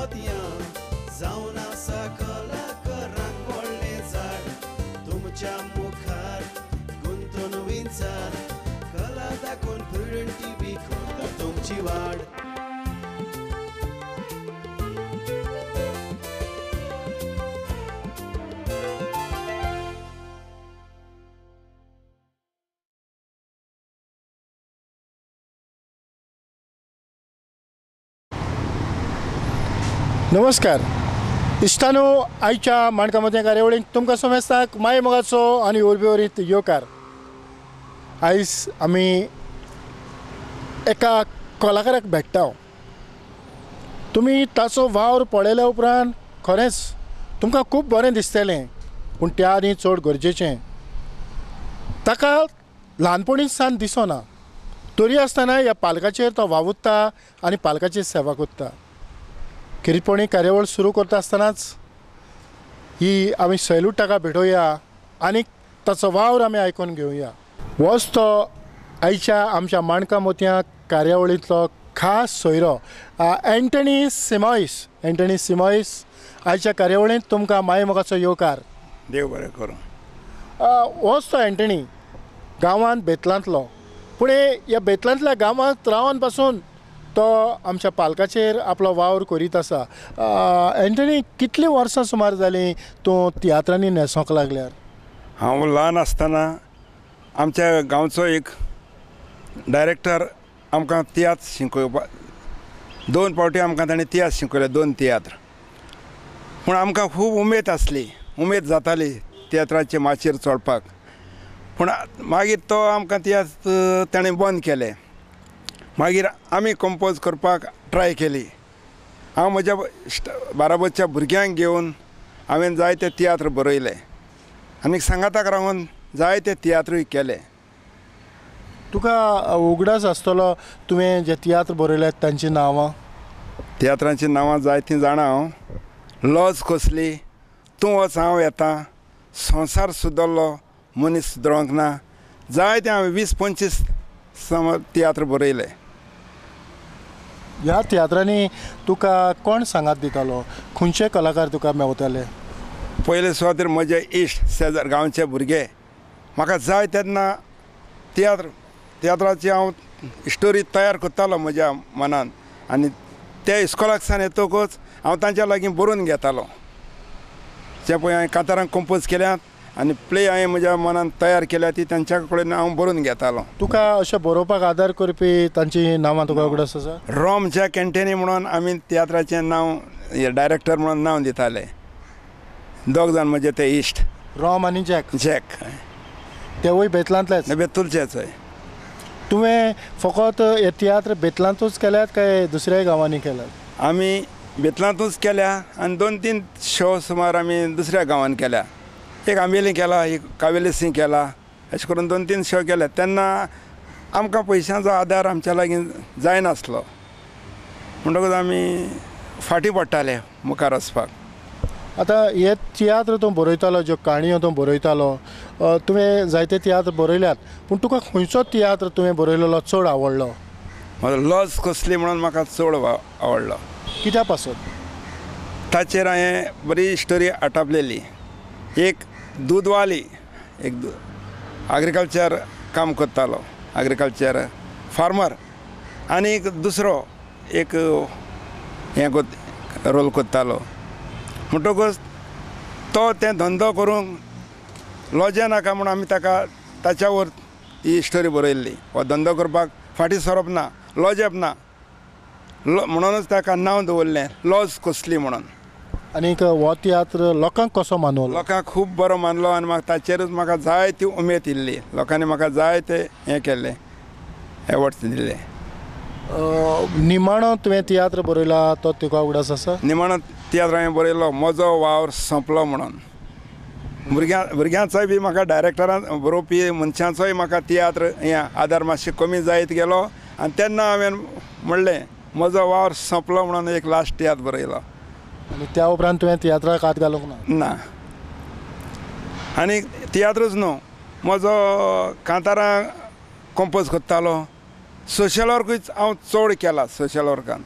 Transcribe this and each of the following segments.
मोतयां जावन आसा कलाकारांक व्हडलें झाड तुमच्या मुखार गुंतून विंचार कला दाखोवन प्रुडंट टीव्ही करता तुमची वाड. नमस्कार इश्टानो, आयच्या माणका मोतयां कार्यावळींत तुमकां समेस्तांक माय मोगाचो आनी उर्बेवरीत येवकार. आयज आमी एका कलाकाराक भेट्टा. तुमी ताचो वावर पळयल्या उपरांत खरेंच तुमकां खूब बरें दिसतलें, पूण त्या आनी चड गरजेचें ताका ल्हानपणीच सावन दिसना, तरी आसतना ह्या पालकाचेर तो वावुरता आनी पालकाची सेवा करता. खेरीतपणी कार्यावळ सुरू करता आसतनाच ही आमी सैलूट ताका भेटोवया आनी ताचो वावर आमी आयकून घेवया. होच तो आयच्या आमच्या माणका मोतयां कार्यावळींतलो खास सोयरो एंटनी सिमॉयस. एंटनी सिमॉयस, आयच्या कार्यावळींत तुमकां माय मोगाचो येवकार. देव बरें करूं. होच तो एंटनी गांवांत बेतलांतलो, पूण ह्या बेतलांतल्या गांवांत रावन पासून तो आमच्या पालकाचेर आपलो वावर करीत आसा. एंटनी, कितलीं वर्सां सुमार जालीं तूं तियात्रांनी न्हेसोंक लागल्यार? हांव ल्हान आसतना आमच्या गांवचो एक डायरेक्टर आमकां तियात्र शिकोवपाक, दोन फावटी आमकां ताणें तियात्र शिकयले, दोन तियात्र. पूण आमकां खूब उमेद आसली, उमेद जाताली तियात्राचे माचयेर चडपाक. पूण मागीर तो आमकां तियात्र ताणें बंद केले. मागीर आमी कंपोज करपाक ट्राय केली. हांव म्हज्या बाराबरच्या भुरग्यांक घेवन हांवें जायते तियात्र बरयले आनी सांगाताक रावन जायते तियात्रूय केले. तुका उगडास आसतलो तुवें जे तियात्र बरयल्यात तांची नांवां? तियात्रांची नांवां जायतीं जाणा हांव. लज कसली, तूं वच हांव येता, संवसार सुदरलो मनीस सुदरोंक ना, जायते हांवें 20-25 तियात्र बरयले. ह्या तियात्रांनी तुका कोण सांगात दितालो, खंयचे कलाकार तुका मेवताले? पयले सुवातेर म्हजे इश्ट, शेजार गांवचे भुरगे म्हाका जाय तेन्ना तियात्राची हांव स्टोरी तयार करतालो म्हज्या मनान, आनी ते इस्कोलाक सावन येतकूच हांव तांच्या लागीं बरोवन घेतालो. जे पळय हांवें कांतारां कंपोज केल्यात आनी प्ले हांवें म्हज्या मनान तयार केल्या ती तांच्या कडेन हांव बरोवन घेतालो. तुका अशें बरोवपाक आदार करपी तांची नांवां तुका उगडास आसा? रोम जॅक एंटनी म्हणून आमी तियात्राचें नांव, डायरेक्टर म्हणून नांव दिताले. दोग जाण म्हजे ते इश्ट, रोम आनी जॅक. जॅक तेवूय बेतलांतलेच? बेतुलचेच. तुवें फकत हे तियात्र बेतलांतूच केल्यात काय दुसऱ्याय गांवांनी केल्यात? आमी बेतलांतूच केल्या आनी 2-3 शो सुमार आमी दुसऱ्या गांवांत केल्या. एक आंबेली केला, एक कावेलेसी केला, अशें करून 2-3 शो केले. तेन्ना आमकां पयशांचो आदार आमच्या लागीं जायनासलो, म्हणटकूच आमी फाटीं पडटाले मुखार वचपाक. आतां हे तियात्र तूं बरयतालो, ज्यो काणयो तूं बरयतालो, तुवें जायते तियात्र बरयल्यात, पूण तुका खंयचो तियात्र तुवें बरयलेलो चड आवडलो? म्हजो लज कसली म्हणून म्हाका चड आवडलो. कित्या पासत? ताचेर हांवें बरी स्टोरी आटापलेली. एक दूदवाली, एक एग्रीकल्चर काम करतालो, एग्रीकल्चर फार्मर, आनी एक दुसरो एक हें रोल करतालो. म्हणटकूच तो तें धंदो करूंक लजे नाका म्हूण आमी ताका ताच्यावर ही स्टोरी बरयल्ली. हो धंदो करपाक फाटीं सरप ना, लजेप ना, म्हणूनच ताका नांव दवरलें लज कसली म्हणून. आनीक हो तियात्र लोकांक कसो मानवलो? लोकांक खूब बरो मानलो आनी म्हाका ताचेरूच म्हाका जाय ती उमेद इल्ली. लोकांनी म्हाका जाय ते हें केल्लें, एवॉर्ड्स दिल्ले. निमाणो तुवें तियात्र बरयला तो तुका उगडास आसा? निमाणो तियात्र हांवें बरयलो म्हजो वावर सोंपलो म्हणून. भुरग्यांचोय बी म्हाका डायरेक्टरान बरोवपी मनशांचोय म्हाका तियात्र हें आदार मातशें कमी जायत गेलो आनी तेन्ना हांवें म्हणलें म्हजो वावर सोंपलो म्हणून एक लास्ट तियात्र बरयलो. आनी त्या उपरांत तुवें तियात्राक हात घालूंक ना? ना. आनी तियात्रूच न्हू, म्हजो कांतारां कंपोज करतालो, सोशल वर्कूच हांव चड केला. सोशल वर्कान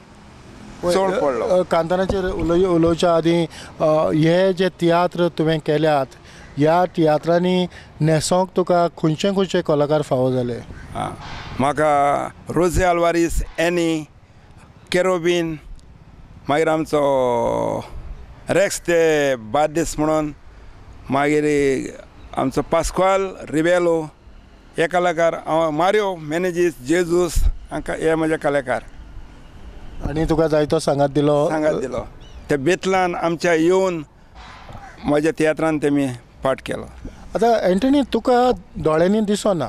चड पडलो. कांताराचेर उलोवच्या आदीं हे जे तियात्र तुवें केल्यात ह्या तियात्रांनी न्हेसोंक तुका खंयचे खंयचे कलाकार फावो जाले? म्हाका रोजे आल्वारीस, एनी केरोबीन, मागीर आमचो रेक्स ते बार्देस म्हणून, मागीर आमचो पास्क्वाल रिबेलो, हे कलाकार हांव मारियो मेनेजीस जेजूस हांकां हे म्हजे कलाकार. आनी तुका जायतो सांगात दिलो? सांगात दिलो. ते बेतलान आमच्या येवन म्हज्या तियात्रान तेमी पार्ट केलो. आतां एंटनी तुका दोळ्यांनी दिसना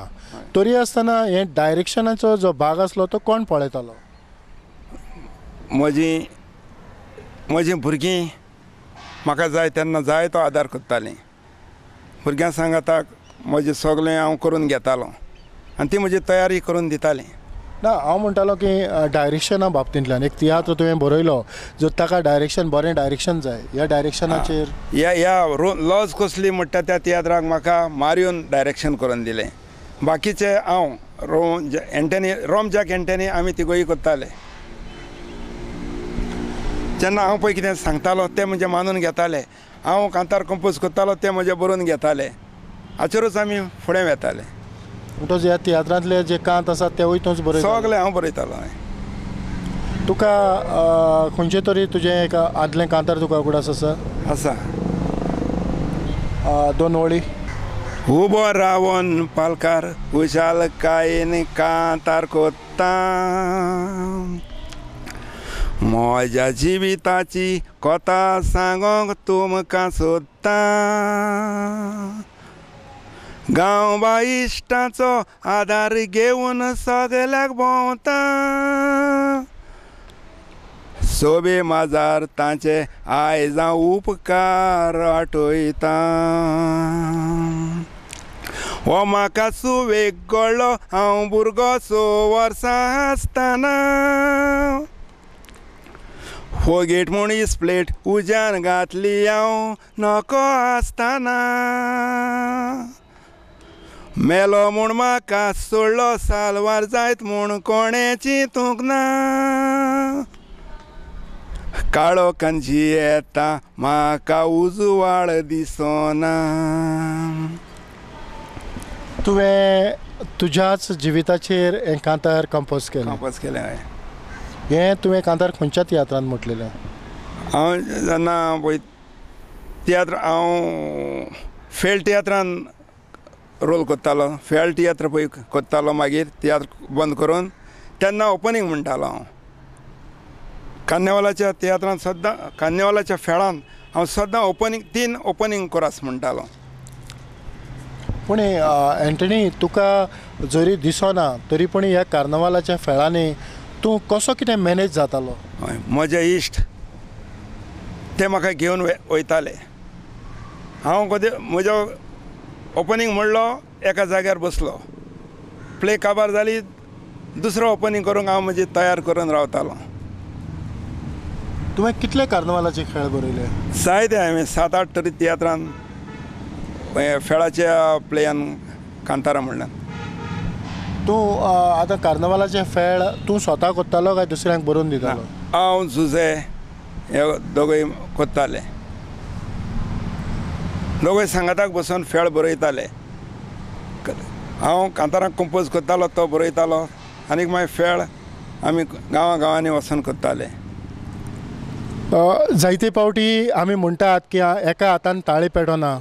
तरी आसतना हे डायरेक्शनाचो जो भाग आसलो तो कोण पळयतालो? म्हजी म्हजी भुरगीं म्हाका जाय तेन्ना जाय तो आदार करतालीं. भुरग्यां सांगाताक म्हजें सगळें हांव करून घेतालो आनी ती म्हजी तयारी करून दितालीं. ना हांव म्हणटालो की डायरेक्शना बाबतींतल्यान एक तियात्र तुवें बरयलो जो ताका डायरेक्शन बरें डायरेक्शन जाय, ह्या डायरेक्शनाचेर ह्या ह्या लॉज कसली म्हणटा त्या तियात्राक म्हाका मारियोन डायरेक्शन करून दिलें. बाकीचे हांव एंटनी रोम जॅक एंटनी आमी तिगोय करताले. जेन्ना हांव पळय कितें सांगतालो तें म्हजें मानून घेताले, हांव कांतार कंपोज करतालो तें म्हजें बरोवन घेताले, हाचेरूच आमी फुडें वेताले. म्हणटच ह्या तियात्रांतले जे कांत आसात तेवूय तूंच बरयतालो? सगळें हांव बरयतालो. तुका खंयचें तरी तुजें एक आदलें कांतार तुका उगडास आसा? आसा. दोन वळी. उबो रावन पालकार खुशालकायेन कांतार कोत्ता, म्हज्या जिविताची कथा सांगोंक तुमकां सोदता, गांव बा इश्टांचो आदार घेवन सगल्याक भोंवता, सोबे माजार तांचे आयज हांव उपकार आठयता, हो म्हाका सुवेक गळ्ळो हांव भुरगो 6 वर्सां आसतना, फोगेट म्हूण इस्प्लेट उज्यान घातली हांव नको आसतना, मेलो म्हूण म्हाका सोडलो सालवार जायत म्हूण कोणें चिंतूंक ना, काळो कंजी येता म्हाका उजवाड दिसना. तुवें तुज्याच जिविताचेर हें कांतार कंपोज केलें? कंपोज केलें हांवें. हें तुवें कांतार खंयच्या तियात्रांत म्हटलेलें? हांव जेन्ना पळय तियात्र हांव फेल तियात्रान रोल करतालो, फेल तियात्र पळय करतालो, मागीर तियात्र बंद करून तेन्ना ओपनींग म्हणटालो हांव. कार्नेवालाच्या तियात्रांत सद्दां कार्नेवालाच्या फेळान हांव सद्दां ओपनींग 3 ओपनींग कोरस म्हणटालो. पूण एंटनी तुका जरी दिसना तरी पूण ह्या कार्नवालाच्या फेळांनी तूं कसो कितें मॅनेज जातालो? हय, म्हजे इश्ट ते म्हाका घेवन वयताले. हांव कदी म्हजो ओपनींग म्हणलो एका जाग्यार बसलो, प्ले काबार जाली दुसरो ओपनींग करूंक हांव म्हजी तयार करून रावतालो. तुवें कितले कार्नवालाचे खेळ बरयले? जायते हांवें 7-8 तरी तियात्रान फेळाच्या प्लेयान कांतारां म्हणल्यार. तूं आतां कार्नवालाचे खेळ तूं स्वता करतालो काय दुसऱ्यांक बरोवन दितालो? हांव जुजे हे दोगूय करताले, दोगूय सांगाताक बसून खेळ बरयताले. हांव कांतारां कंपोज करतालो, तो बरयतालो, आनी मागीर खेळ आमी गांवां गांवांनी वचून करताले. जायते पावटी आमी म्हणटात की एका हातान ताळी पेटना.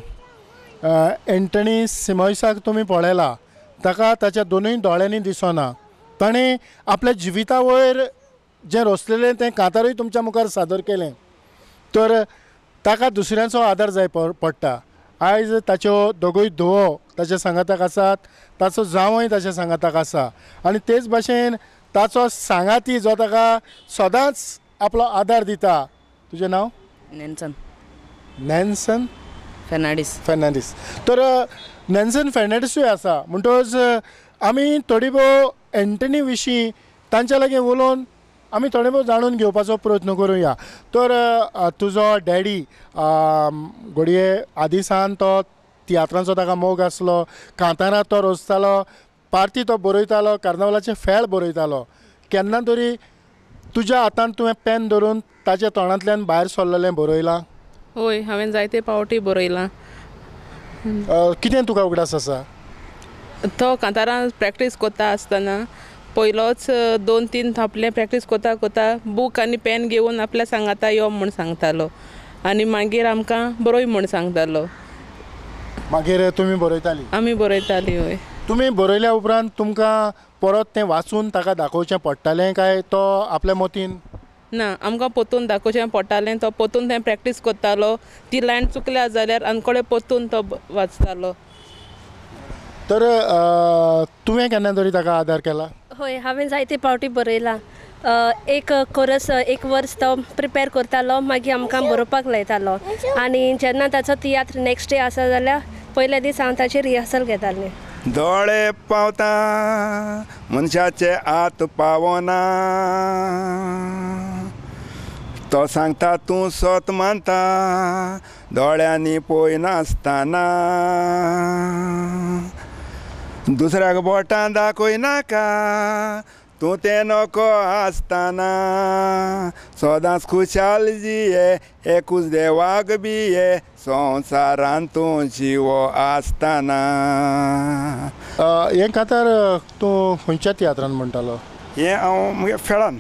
एंटनी सिमोयसाक तुमी पळयला, ताका ताच्या दोनूय दोळ्यांनी दिसना, ताणें आपल्या जिविता वयर जें रचलेलें तें कांतारूय तुमच्या मुखार सादर केलें, तर ताका दुसऱ्यांचो आदार जाय पडटा. आयज ताच्यो दोगूय धुवो ताच्या सांगाताक आसात, ताचो जावंय ताच्या सांगाताक आसा, आनी तेच भाशेन ताचो सांगाती जो ताका सदांच आपलो आदार दिता. तुजें नांव? नॅन्सन. नॅन्सन फेर्नांडीस. फेर्नांडीस. तर नॅन्सन फेर्नांडीसूय आसा. म्हणटकच आमी थोडी भोव एंटनी विशीं तांच्या लागीं उलोवन आमी थोडे भोव जाणून घेवपाचो प्रयत्न करुया. तर तुजो डॅडी घडये आदी सावन तो तियात्रांचो ताका मोग आसलो, कांतारां तो रचतालो, पार्ती तो बरयतालो, कार्नावालाचे फेळ बरयतालो. केन्ना तरी तुज्या हातान तुवें पेन धरून ताच्या तोंडांतल्यान भायर सरलेलें बरयलां? हय, हांवें जायते पावटी बरयलां. कितें तुका उगडास आसा? तो कांतारां प्रॅक्टीस करता आसतना पयलोच 2-3 थापले प्रॅक्टीस करता करता बूक आनी पेन घेवन आपल्या सांगाता यो म्हूण सांगतालो आनी मागीर आमकां बरय म्हूण सांगतालो. मागीर तुमी बरयताली? आमी बरयताली. हय. तुमी बरयल्या उपरांत तुमकां परत तें वाचून ताका दाखोवचें पडटालें काय तो आपल्या मतीन? ना, आमकां पोतून दाखोवचें पडटालें. तो पोतून तें प्रॅक्टीस करतालो, ती लायन चुकल्या जाल्यार आमकडे पोतून तो वाचतालो. तर तुवें केन्ना तरी ताका आदार केला? हय, हांवें जायते पावटी बरयलां. एक कोरस एक वर्स तो प्रिपेर करतालो, मागीर आमकां बरोवपाक लायतालो आनी जेन्ना ताचो तियात्र नेक्स्ट डे आसा जाल्यार पयल्या दीस हांव ताची रिहर्सल घेतालें. दोळे पावता मनशाचे आत पावना, तो सांगता तूं सत मानता दोळ्यांनी पळयनासतना, दुसऱ्याक बोटां दाखयनाका तूं तें नको आसतना, सदांच खुशाल जिये एकूच देवाक बिये संवसारान तूं जिवो आसतना. हें कांतार तूं खंयच्या तियात्रान म्हणटालो? हें हांव म्हगे फेळान,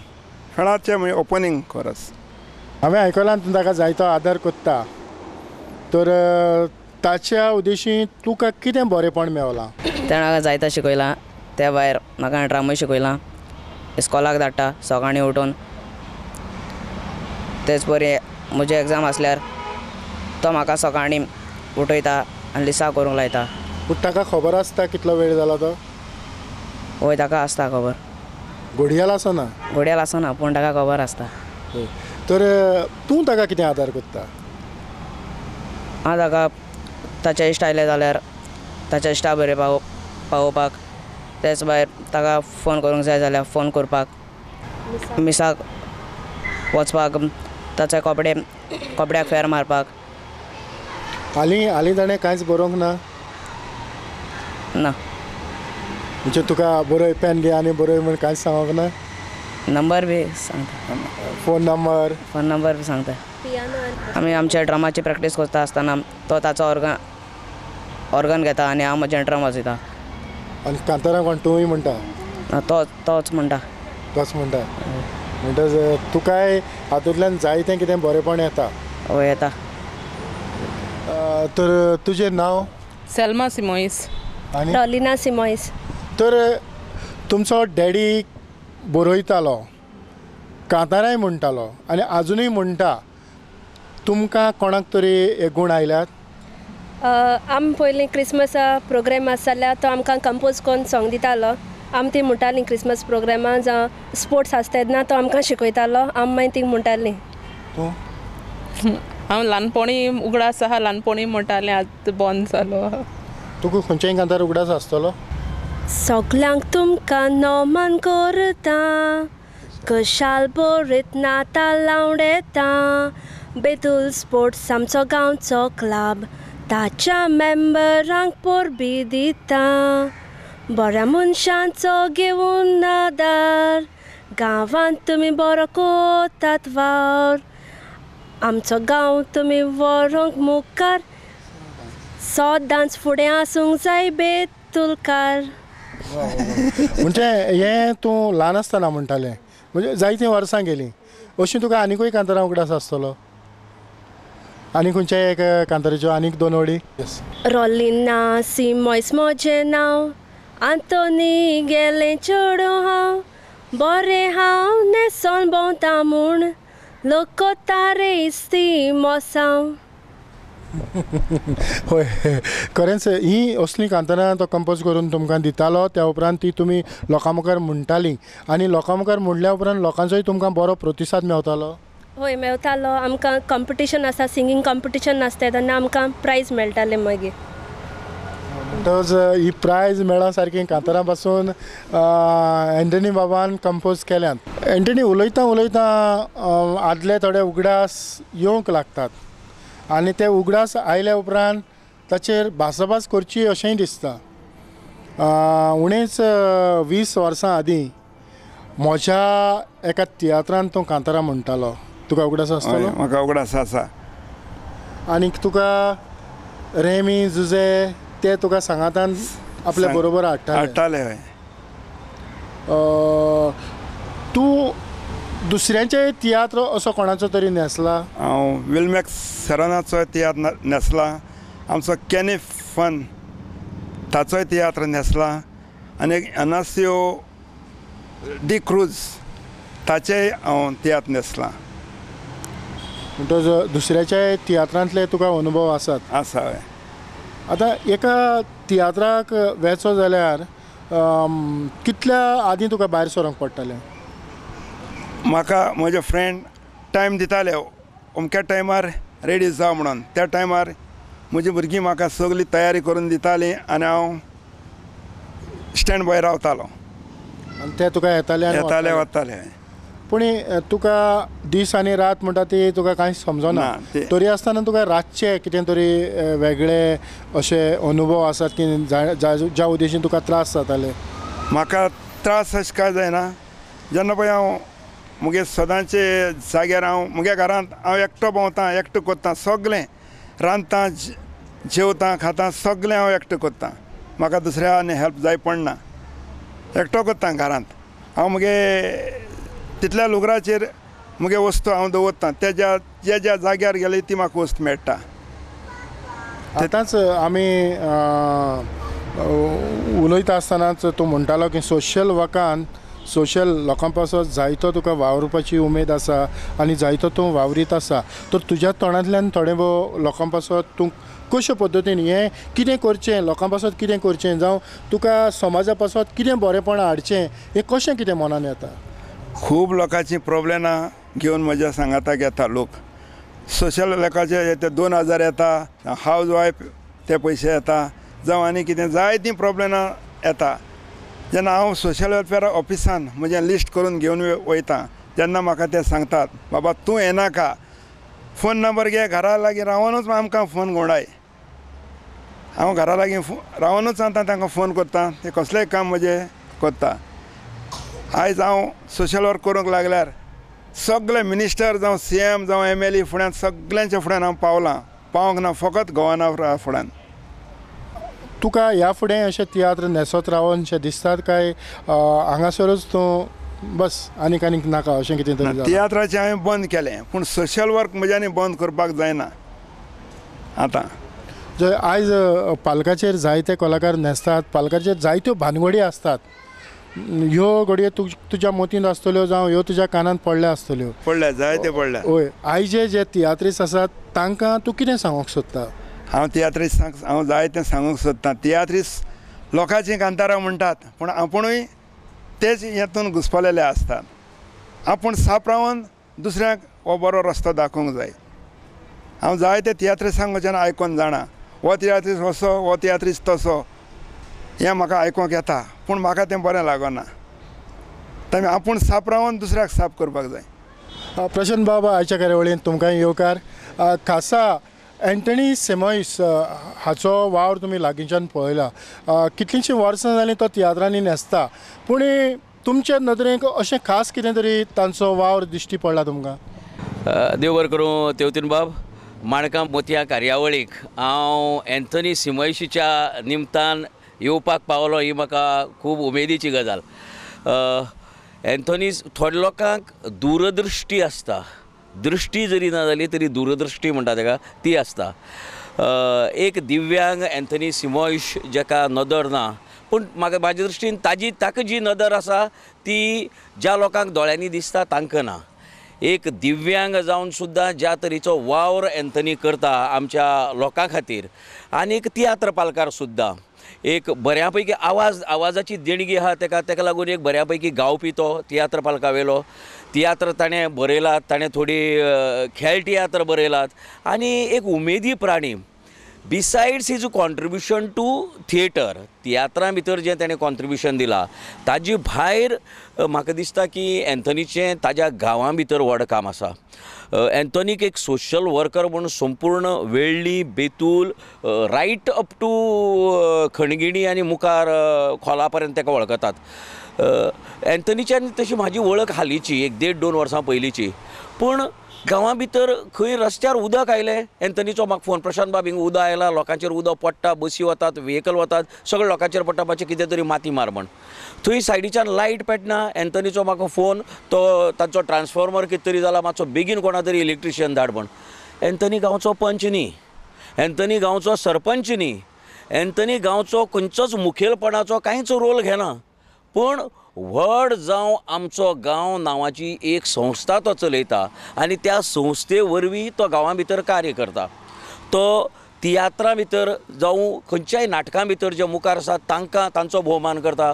फेळाचें म्हणजे ओपनींग कोरस. हांवें आयकलां तूं ताका जायतो आदार करता, तर ताच्या उद्देशी तुका कितें बरेंपण मेवलां? तेणें म्हाका जायते शिकयलां, त्या भायर म्हाका ड्रामूय शिकयलां, इस्कॉलाक धाडटा सकाळीं उठून. तेच परी म्हजी एग्जाम आसल्यार तो म्हाका सकाळीं उठयता आनी लिसांव करूंक लायता. पूण ताका खबर आसता कितलो वेळ जाला तो? हय, ताका आसता खबर. घडयाळ आसना? घडयाळ आसना, पूण ताका खबर आसता. तर तूं ताका कितें आदार करता? हांव ताका ताचे इश्ट आयले जाल्यार ताच्या इश्टा बरें पावोवपाक, तेच भायर ताका फोन करूंक जाय जाल्यार फोन करपाक, मिसाक वचपाक, ताचे कपडे कपड्याक फेर मारपाक. हालीं हालीं ताणें कांयच बरोवंक ना? ना. म्हणजे तुका बरय पेन घे आनी बरय म्हूण कांयच सांगूंक ना? नंबर बी सांगता. Phone number? फोन नंबर बी सांगता. आमी आमच्या ड्रमाची प्रॅक्टीस करता आसतना तो ताचो ऑर्गन घेता आनी हांव म्हजें ड्रम वाजयता. आनी कांतारां कोण तूंय म्हणटा? तोच म्हणटा. तोच म्हणटा. म्हणटच तुकाय हातूंतल्यान जायतें कितें बरेंपण येता? हय, येता. तर तुजें नांव? सेल्मा सिमोईस. आनी? डॉलिना सिमोईस. तर तुमचो डॅडी बरयतालो, कांतारांय म्हणटालो आनी आजुनूय म्हणटा, तुमकां कोणाक तरी हे गूण आयल्यात? आमी पयलीं क्रिसमस प्रोग्राम आसा जाल्यार तो आमकां कंपोज करून सोंग दितालो, आमी ती म्हणटालीं क्रिसमस प्रोग्रामा जावं स्पोर्ट्स आसता तेन्ना तो आमकां शिकयतालो, आमी मागीर ती म्हणटालीं. तूं? हांव ल्हानपणी उगडास आहा, ल्हानपणी म्हणटालें, आतां बंद जालो. तुका खंयच्याय कांतार उगडास आसतलो? सगल्यांक तुमकां नमन करता, कशाल बरयत नाताल लावडेता, बेतूल स्पोर्ट्स आमचो गांवचो क्लब, ताच्या मेंबरांक परबी दिता, बऱ्या मनशांचो घेवन आदार, गांवांत तुमी बरो कोतात वावर, आमचो गांव तुमी व्हरूंक मुखार, सदांच फुडें आसूंक जाय बेतुलकार. म्हणजे हें तूं ल्हान आसतना म्हणटालें, म्हणजे जायतीं वर्सां गेलीं, अशीं तुका आनिकूय कांतारां उगडास आसतलो? आनी खंयच्या एक कांताराच्यो आनीक दोन वळी? रोलिना सिमोयस म्हजें नांव, आंतोनी गेलें चेडूं हांव, बरें हांव न्हेसोन भोंवता म्हूण, लोक तारे इस्ती मोसांव. हय, खरेंच ही असलीं कांतारां तो कंपोज करून तुमकां दितालो, त्या उपरांत ती तुमी लोकां मुखार म्हणटालीं आनी लोकां मुखार म्हणल्या उपरांत लोकांचोय तुमकां बरो प्रतिसाद मेवतालो? हय, मेवतालो. आमकां कॉम्पिटिशन आसता, सिंगींग कॉम्पिटिशन आसता तेन्ना आमकां प्रायज मेळटालें मागीर. म्हणटच ही प्रायज मेळा सारकीं कांतारां पासून एंटनी बाबान कंपोज केल्यात. एंटनी, उलयता उलयता आदले थोडे उगडास येवंक लागतात आनी ते उगडास आयल्या उपरांत ताचेर भासाभास करची अशेंय दिसता. उणेच 20 वर्सां आदीं म्हज्या एका तियात्रान तूं कांतारां म्हणटालो, तुका उगडास आसतलो? म्हाका उगडास आसा. आनीक तुका रेमी जुजे ते तुका सांगातान आपल्या बरोबर हाडटाले. हय. तूं दुसऱ्यांचे तियात्र असो कोणाचो तरी न्हेसला? हांव विलमॅक्स सरानाचो तियात्र न्हेसला, आमचो कॅनी फन ताचोय तियात्र न्हेसला, आनी अनासियो डी क्रूज ताचेय हांव तियात्र न्हेसला. म्हणटच दुसऱ्याच्याय तियात्रांतले तुका अनुभव आसात? आसा. हय. आतां एका तियात्राक वेचो जाल्यार कितल्या आदीं तुका भायर सरोंक पडटालें? म्हाका म्हजे फ्रेंड टायम दिताले, अमक्या टायमार रेडी जाव म्हणून. त्या टायमार म्हजी भुरगीं म्हाका सगळी तयारी करून दितालीं आनी हांव स्टँड बाय रावतालो. आनी ते तुका येताले? येताले वताले. पूण तुका दीस आनी रात म्हणटा ती तुका कांय समजना, तरी आसतना तुका रातचे कितें तरी वेगळे अशे अनुभव आसात की ज्या उद्देशीन तुका त्रास जाताले? म्हाका त्रास अशें कांय जायना. जेन्ना पळय हांव मुगे सदांचे जाग्यार हांव मुगे घरांत हांव एकटो भोंवता, एकटो करता सगळें, रांदता, जेवता, खाता, सगळें हांव एकटो करता. म्हाका दुसऱ्या आनी हेल्प जाय पडना, एकटो करता घरांत. हांव मुगे तितल्या लुगराचेर मुगे वस्तू हांव दवरता, त्या ज्या ज्या ज्या जाग्यार गेले ती म्हाका वस्त मेळटा. आतांच आमी उलयता आसतनाच तूं म्हणटालो की सोशल वर्कान सोशल लोकां पासत जायतो तुका वावुरपाची उमेद आसा आनी जायतो तूं वावरीत आसा, तर तुज्या तोंडांतल्यान थोडे भोव लोकां पासत तूं कशे पद्दतीन हें कितें करचें, लोकां पासत कितें करचें, जावं तुका समाजा पासत कितें बरेंपण हाडचें, हें कशें कितें मनान येता? खूब लोकांची प्रोब्लेमां घेवन म्हज्या सांगाताक येता लोक. सोशल लोकांचे ते 2000 येता, हावज वायफ ते पयशे येता, जावं आनी कितें जायतीं प्रोब्लेमां येता. जेन्ना हांव सोशल वेलफेअर ऑफिसान म्हजें लिस्ट करून घेवन वयता तेन्ना म्हाका ते सांगतात, बाबा तूं येनाका, फोन नंबर घे, घरा लागीं रावनूच आमकां फोन घुंवडाय. हांव घरा लागीं रावनूच आतां तांकां फोन करता, ते कसलेंय काम म्हजें करता. आयज हांव सोशल वर्क करूंक लागल्यार सगळे मिनिस्टर जावं CM जावं MLA फुड्यान सगळ्यांच्या फुड्यान हांव पावलां, पावंक ना फकत गोवाना फुड्यान. तुका ह्या फुडें अशें तियात्र न्हेसत रावन शें दिसतात काय हांगासरूच तूं बस आनीक आनीक नाका अशें कितें तरी? तियात्राचें हांवें बंद केलें, पूण सोशल वर्क म्हज्यानी बंद करपाक जायना. आतां जर आयज पालकाचेर जायते कलाकार न्हेसतात, पालकाचेर जायत्यो भानगडी आसतात, ह्यो घडये तुज्या मतींत आसतल्यो जावं ह्यो तुज्या कानांत पडल्या आसतल्यो? पडल्या, जायते पडल्या. हय. आयजे जे तियात्रीस्त आसात तांकां तूं कितें सांगूंक सोदता? हांव तियात्रिस्तांक हांव जायतें सांगूंक सोदतां. तियात्रिस्त लोकांचीं कांतारां म्हणटात, पूण आपुणूय तेच हेतून घुसपलेले आसतात. आपूण साप रावन दुसऱ्यांक हो बरो रस्तो दाखोवंक जाय. हांव जायते तियात्रिस्तांक वचून आयकोन जाणा, हो तियात्रिस्त असो, हो तियात्रिस्त तसो, हें म्हाका आयकोंक येता, पूण म्हाका तें बरें लागना. तामी आपूण साप रावन दुसऱ्याक साप करपाक जाय. प्रशांत बाबा, आयच्या कार्यावळींत तुमकां येवकार. खासा एंटनी सिमोयस हाचो वावर तुमी लागींच्यान पळयला, कितलींशीं वर्सां जालीं तो तियात्रांनी न्हेसता, पूण तुमचे नदरेक अशें खास कितें तरी तांचो वावर दिश्टी पडला तुमकां? देव बरें करूं तेवतीन बाब. माणकां मोतयां कार्यावळीक हांव एंथनी सिमोयशीच्या निमतान येवपाक पावलो ही म्हाका खूब उमेदीची गजाल. एंथनी थोड्या लोकांक दूरदृश्टी आसता, दृश्टी जरी ना जाली तरी दूरदृश्टी म्हणटा ताका ती आसता. एक दिव्यांग एंथनी सिमोयश जाका नदर ना, पूण म्हाका म्हाज्या दृश्टीन ताजी ताका जी नदर आसा ती ज्या लोकांक दोळ्यांनी दिसता तांकां ना. एक दिव्यांग जावन सुद्दां ज्या तरेचो वावर एंथनी करता आमच्या लोकां खातीर, आनी एक तियात्र पालकार सुद्दां एक बऱ्या पैकी आवाजाची देणगी आहा ताका, ताका लागून एक बऱ्या पैकी गावपी तो तियात्र पालकावेलो. तियात्र ताणें बरयलात, ताणें थोडी खेळ तियात्र बरयलात, आनी एक उमेदी प्राणी. Besides his contribution to theatre, तियात्रां भितर जें ताणें कॉन्ट्रिब्युशन दिलां ताजे भायर म्हाका दिसता की एंथनीचें ताज्या गांवां भितर व्हड काम आसा. एंथनीक एक सोशल वर्कर म्हूण संपूर्ण Velli, Betul, right up to Khandgini आनी मुखार खोला पर्यंत ताका वळखतात. एंथनीच्यान तशी म्हाजी वळख हालींची एक 1.5-2 वर्सां पयलींची, पूण गांवां भितर खंय रस्त्यार उदक आयलें एंथनीचो म्हाका फोन, प्रशांत बाब हिंगा उदक आयलां, लोकांचेर उदक पडटा, बसी वतात, व्हेकल वतात, सगळे लोकांचेर पडटा, मातशें कितें तरी माती मार म्हण. थंय सायडीच्यान लायट पेटना, एंथनीचो म्हाका फोन, तो तांचो ट्रान्सफॉर्मर कितें तरी जाला, मातसो बेगीन कोणा तरी इलेक्ट्रिशियन धाड म्हण. एंथनी गांवचो पंच न्ही, एंथनी गांवचो सरपंच न्ही, एंथनी गांवचो खंयचोच मुखेलपणाचो कांयच रोल घेना, पूण व्हड जावं आमचो गांव नांवाची एक संस्था तो चलयता आनी त्या संस्थे वरवीं तो गांवां भितर कार्य करता. तो तियात्रां भितर जावं खंयच्याय नाटकां भितर जे मुखार आसात तांकां तांचो भोवमान करता.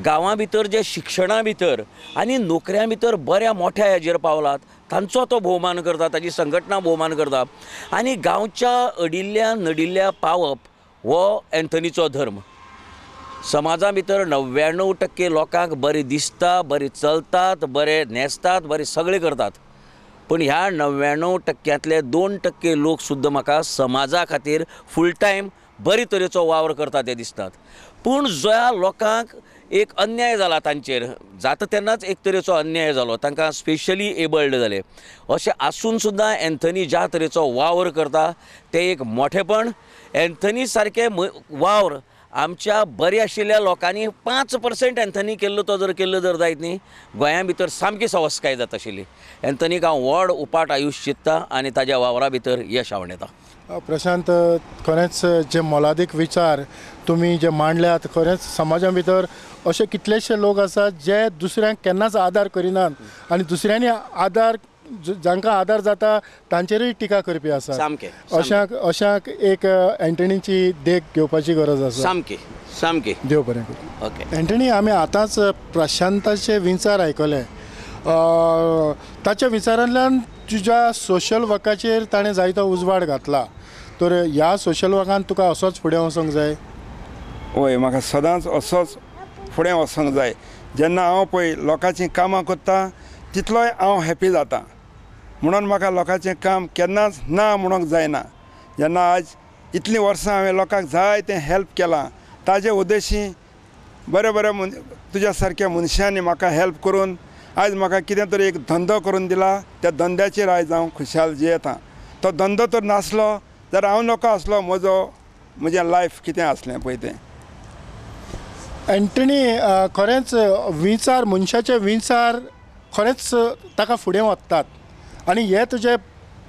गांवां भितर जे शिक्षणा भितर आनी नोकऱ्यां भितर बऱ्या मोठ्या हेजेर पावलात तांचो तो भोवमान करता, ताजी संघटना भोवमान करता. आनी गांवच्या अडिल्ल्या नडिल्ल्या पावप हो एंथनीचो धर्म. समाजा भितर 99% लोकांक बरें दिसता, बरें चलतात, बरें न्हेसतात, बरें सगळें करतात, पूण ह्या 99%तले 2% लोक सुद्दां म्हाका समाजा खातीर फूल टायम बरे तरेचो वावर करता ते दिसतात. पूण ज्या लोकांक एक अन्याय जाला तांचेर जाता तेन्नाच एक तरेचो अन्याय जालो, तांकां स्पेशली एबल्ड जाले, अशें आसून सुद्दां एंथनी ज्या तरेचो वावर करता तें एक मोठेपण. एंथनी सारकें वावर आमच्या बरे आशिल्ल्या लोकांनी 5% एंथनी केल्लो तो जर केल्लो जर जायत न्ही, गोंया भितर सामकी सवस्काय जाता आशिल्ली. एंथनीक हांव व्हड उपाट आयुश्य चित्ता आनी ताज्या वावरा भितर यश आंवडेता. प्रशांत, खरेंच जे मोलादीक विचार तुमी जे मांडल्यात, खरेंच समाजा भितर अशे कितलेशे लोक आसात जे दुसऱ्यांक केन्नाच आदार करिनात आनी दुसऱ्यांनी आदार जांकां आदार जाता तांचेरूय टिका करपी आसा. सामकें अशांक एक एंटनीची देख घेवपाची गरज आसा. सामकी सामकी. देव बरें करूं. ओके एंटनी, आमी आतांच प्रशांताचे विचार आयकले. ताच्या विचारांतल्यान तुज्या सोशल वर्काचेर ताणें जायतो उजवाड घातला, तर ह्या सोशल वर्कान तुका असोच फुडें वचोंक जाय? हय, म्हाका सदांच असोच फुडें वचोंक जाय. जेन्ना हांव पळय लोकांचीं कामां करता तितलोय हांव हॅपी जाता, म्हणून म्हाका लोकांचें काम केन्नाच ना म्हणूंक जायना. जेन्ना आज इतलीं वर्सां हांवें लोकांक जाय तें हेल्प केलां, ताजे उद्देशी बरे बरे तुज्या सारक्या मनशांनी म्हाका हेल्प करून आयज म्हाका कितें तरी एक धंदो करून दिला, त्या धंद्याचेर आयज हांव खुशाल जियेतां. तो धंदो तर नासलो जाल्यार हांव नको आसलो, म्हजो म्हजें लायफ कितें आसलें पळय तें. एंटनी, खरेंच विचार, मनशाचे विचार खरेंच ताका फुडें वतात आनी हे तुजे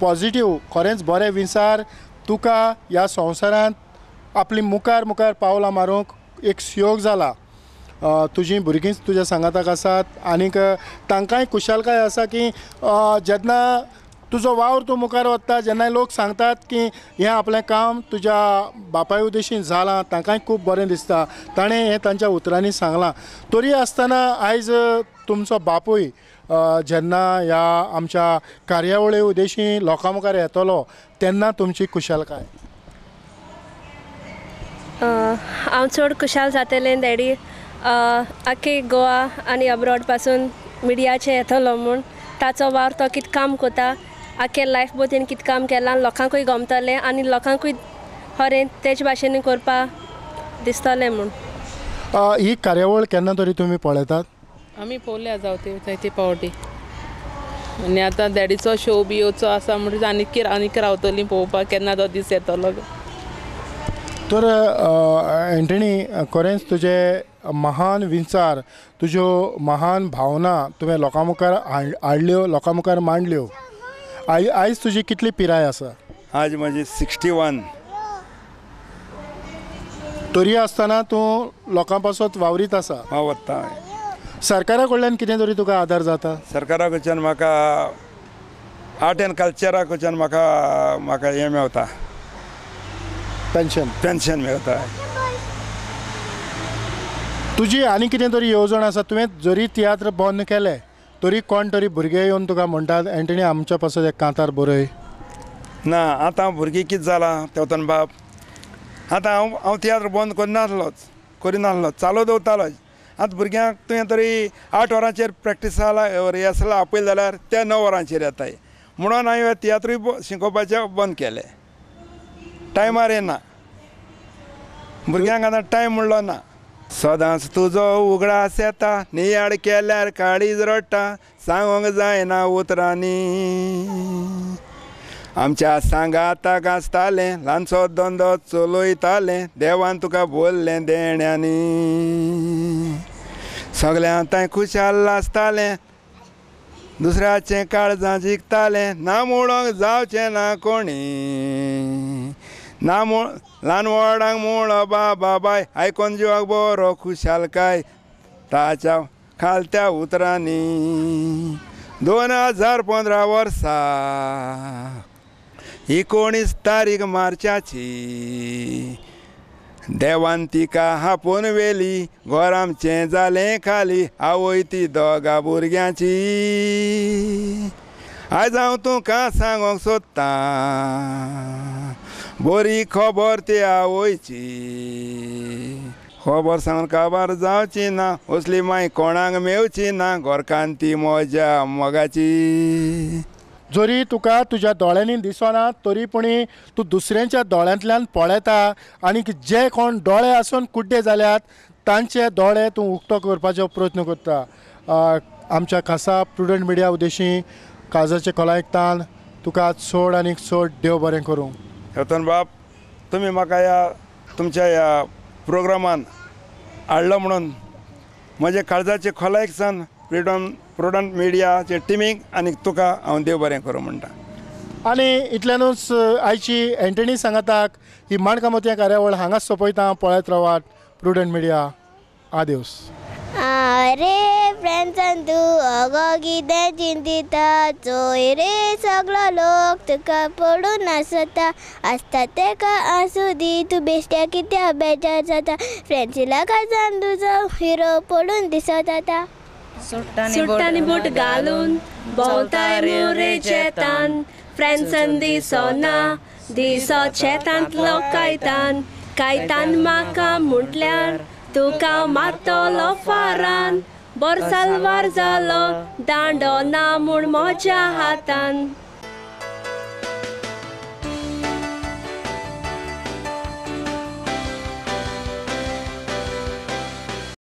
पॉजिटीव खरेंच बरे विचार तुका ह्या संवसारांत आपली मुखार मुखार पावलां मारूंक एक सुयोग जाला. तुजीं भुरगींच तुज्या सांगाताक आसात आनीक तांकांय खुशालकाय आसा की जेन्ना तुजो वावर तूं मुखार वता, जेन्ना लोक सांगतात की हें आपलें काम तुज्या बापाय उद्देशीन जालां, तांकांय खूब बरें दिसता. ताणें हें तांच्या उतरांनी सांगलां. तरी आसतना आयज तुमचो बापूय जेन्ना ह्या आमच्या कार्यावळी उद्देशी लोकां मुखार येतलो तेन्ना तुमची खुशालकाय? हांव चड खुशाल जातलें डॅडी, आख्खी गोवा आनी अब्रॉड पासून मिडियाचेर येतलो म्हूण. ताचो वावर तो कितें काम करता, आख्खे लायफ भर तेणें कितें काम केलां, लोकांकूय गमतलें आनी लोकांकूय खरें तेच भाशेन करपा दिसतलें म्हूण. ही कार्यावळ केन्ना तरी तुमी पळयतात? आमी पळोवल्या जावं ती जायते पावटी, आनी आतां डॅडीचो शो बी येवचो आसा म्हणटकीच आनीक आनीक रावतलीं पळोवपाक केन्ना तो दीस येतलो. तर एंटनी, खरेंच तुजे महान विचार, तुज्यो महान भावना तुवें लोकां मुखार हाडल्यो, लोकां मुखार मांडल्यो. आयज तुजी कितली पिराय आसा? आज म्हजी 61. तरी आसतना तूं लोकां पासत वावरीत आसा? वावरता. सरकारा कडल्यान कितें तरी तुका आदार जाता? सरकारा कडच्यान म्हाका आर्ट एंड कल्चरा कडच्यान म्हाका म्हाका हें मेवता, पेन्शन. पेन्शन मेवता. तुजी आनी कितें तरी येवजण आसा? तुवें जरी तियात्र बंद केले तरी कोण तरी भुरगे येवन तुका म्हणटात एंटनी आमच्या पासत एक कांतार बरय? ना, आतां भुरगीं कितें जालां तेवतन बाब, आतां हांव हांव तियात्र बंद करिनासलोच, करिनासलो, चालू दवरतालोच. आतां भुरग्यांक तुवें तरी 8 वरांचेर प्रॅक्टिसा रिहर्सला आपयलें जाल्यार ते 9 वरांचेर येताय, म्हणून हांवें तियात्रूय शिकोवपाचें बंद केलें. टायमार येना भुरग्यांक, आतां टायम म्हणलो ना. सदांच तुजो उगडास येता, नियाळ केल्यार काळीज रडटा, सांगोंक जायना उतरांनी। आमच्या सांगाताक आसतालें, ल्हानसो धंदो चलयतालें, देवान तुका बोल्लें देण्यांनी। सगळ्यां तांय खुशाल आसतालें, दुसऱ्याचें काळजां जिखतालें, ना म्हणोंक जावचें ना कोणी, ना ल्हान व्हडांक म्हणो बाबा बाय, आयकोन जिवाक बरो खुशालकाय ताच्या खालत्या उतरांनी। 2015 वर्सा 19 तारीख मार्चाची, देवान तिका हापोवन व्हेली, घर आमचें जालें खाली, आवय ती दोगा भुरग्यांची। आयज हांव तुका सांगोंक सोदतां, बरी खबर ती आवयची, खबर सांगून काबार जावची ना, असली माय कोणाक मेवची ना, घरकान्न ती म्हज्या मोगाची। जरी तुका तुज्या दोळ्यांनी दिसना तरी पूण तूं दुसऱ्यांच्या दोळ्यांतल्यान पळयता आनी जे कोण दोळे आसून कुड्डे जाल्यात तांचे दोळे तूं उक्तो करपाचो प्रयत्न करता। आमच्या खासा प्रुडंट मिडिया उद्देशी काळजाचे खोलायेक तुका चड आनी चड देव बरें करूं। रतन बाब, तुमी म्हाका ह्या तुमच्या ह्या प्रोग्रामान हाडलो म्हणून म्हज्या काळजाचे खोलायेक सान प्रुडंट मिडियाचे टिमीक आनी तुका हांव देव बरें करूं म्हणटा। आनी इतल्यानूच आयची एंटनी सांगाताक ही माणकामोतयां कार्यावळ हांगाच सोंपयता। पळयत रावात प्रुडंट मिडिया। आदेवस। अरे फ्रेंड्सान तूं अगो कितें चिंतिता, चोय रे सगळो लोक तुका पडून आसता, आसता तेका आसूं दी, तूं बेश्ट्या कित्याक बेजार जाता, फ्रेंड्सिला काजान तुजो हिरो पडून दिसत आतां। सुट्टांनी बोट घालून भोंवताय मुरे शेतान, फ्रेंड्सान दिसना दिसो शेतांतलो कायतान, कायतान म्हाका म्हटल्यार तुका मारतलो फारान, बरो सालवार जालो दांडो ना म्हूण म्हज्या हातान।